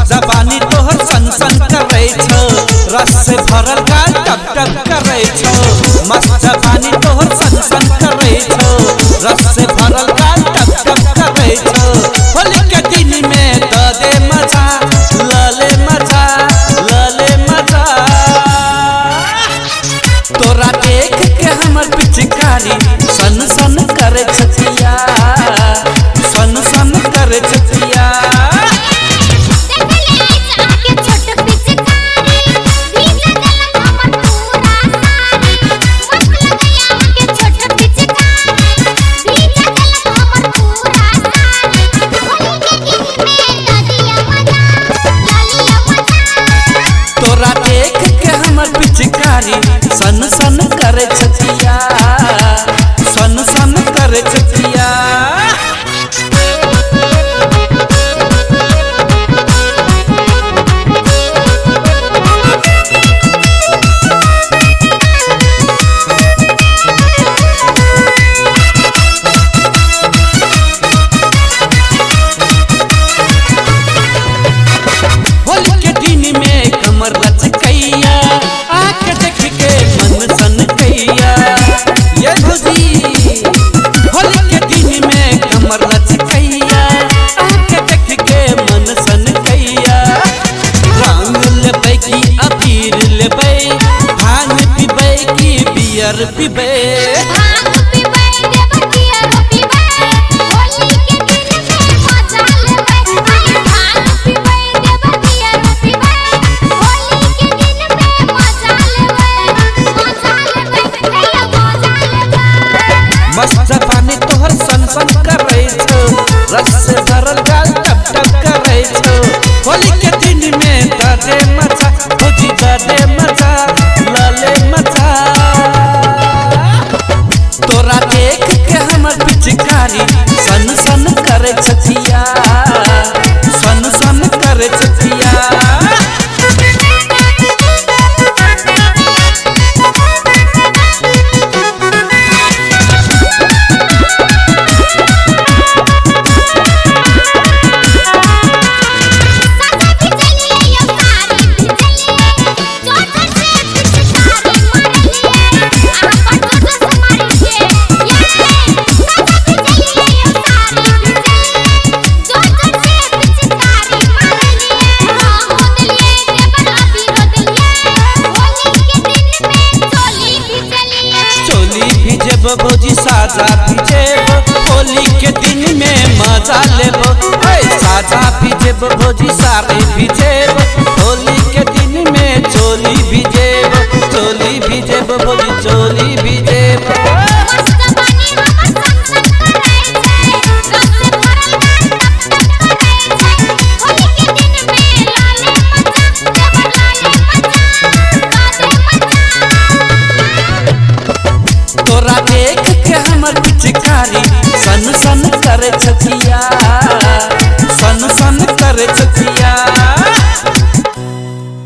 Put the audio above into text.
जवानी तोहर सन सन करे छो, रस से भरल गाल टप टप करे छो। मस्त जवानी तोहर सन सन करे छो, रस से भरल गाल टप टप करे छो। होली के दिन में the they मजा, लले मजा, लले मजा। तोरा देख के हमर पिचकारी सन सन करे छतिया, सन सन करे छतिया। तोरा देख के हमर पिचकारी सन सन करे छतिया, सन सन करे छतिया। होली के दिन में कमर लचकैया, आके देख के मन सन कैया। ये भौजी होली के दिन में कमर लचकैया, आके देख के मन सन कैया। रंग लेबै की अबीर लेबै, भांग पीबै की बियर पीबै। मस्त जवानी तोहर सन सन करे छो, रस से भरल गाल टप टप करे छो। होली के दिन में the they मजा, भौजी the they मजा, लले मजा। तोरा देख के हमर पिचकारी सन सन करे छतिया, सन सन करे छतिया। चोली भिजेब भौजी साजा भिजेब, होली के दिन में मजा लेब। साजा भिजेब भौजी साड़ी भिजेब, होली के दिन में चोली भिजेब, चोली भिजेब भौजी चोली भिजेब। तोरा देख के हमर पिचकारी सन सन करे छतिया, सन सन करे छतिया।